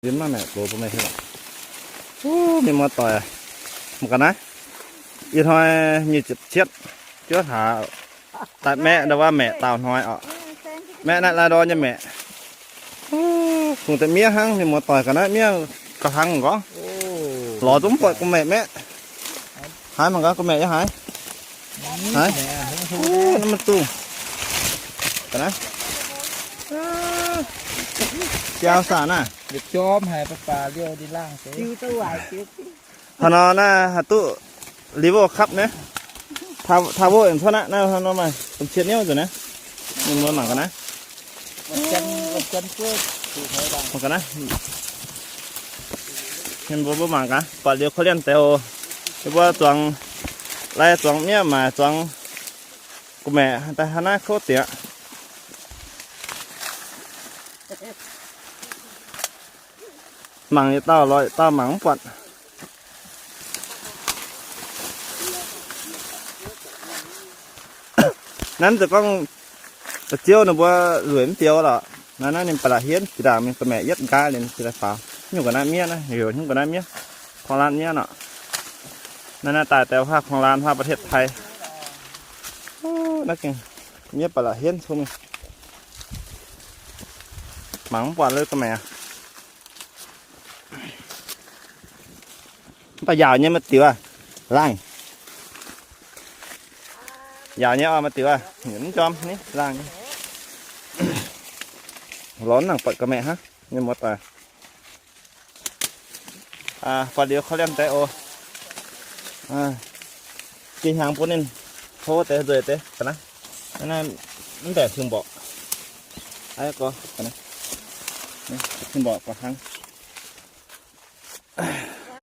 Liemh maiv maeqc gox bun meih hiuv. Mienh muoz-doic, mangc gaax naaiv, ih hnoi nyic ziepc cietv, juov hlaax daaih maeqv, ndau wuov maeqc daauh hnoi oc. Maeqv naaiv lai-ndor nyei maeqc. Kungx deix miev hnangv, mienh muoz-doic, ga'naaiv miev gauh hnangv nqorngv. Lorz zungv buatc gu'maeqc maeqv. Haiz mangc gaax, gu'maeqc yaac haiz. Haiz. Naaiv maiv dungx. Ga'naaiv. Jaa saah naaiv. Haaix nor naaiv haih duqv liuz voh kapv naaiv. Taux voh cuotv naaiv, naaiv nor maaih domh cie niouv nzunc naaiv. Mienh mbuo mangc gaax naaiv. Mangc gaax naaiv. Mienh mbuo mbuo mangc gaax, buatc liuz korv-lienh deix oc. Yie mbuo zuangx, lai zuangx miev maaic zuangx gu'maeqc daaih hnangv naaiv kouv diex. Mangc yietc dauh lorz yietc dauh mangc mv buatc. Naaiv mv zeiz gorngv da'ziouv ninh mbuo lueic mv dioux lorqc. Naaiv naaiv ninh ba'laqc hienv, jiex ndaangc mingh gu'maeqc yietv nqaai liuz ninh ziouc daaih faaux. Hnyouv ga'naaiv miev naaiv, heuc hnyouv ga'naaiv miev, kuangx laanh miev nor. Naaiv naaiv daaih deix huaav kuangx laanh, huaav ประเทศไทย. Naaiv gengh miev ba'laqc hienv cong mingh. Mangc mv buatc lui gu'maeqc. Mv baac yaauc nyei maaih diuc aqv, laangh. Yaauc nyei oc, maaih diuc aqv, mv njormh ni, laangh nyei. Lorz nangc buatc gu'maeqc hnangv, mienh muoz-doic. Buatc liuz korv-lienh deix oc. Jiex hnyangx bun ninh hlo deix nzueic deix ga'naaiv. Naaiv mv baeqc cing-mborqc. Aa, gorx, cing-mborqc gorx hnangv.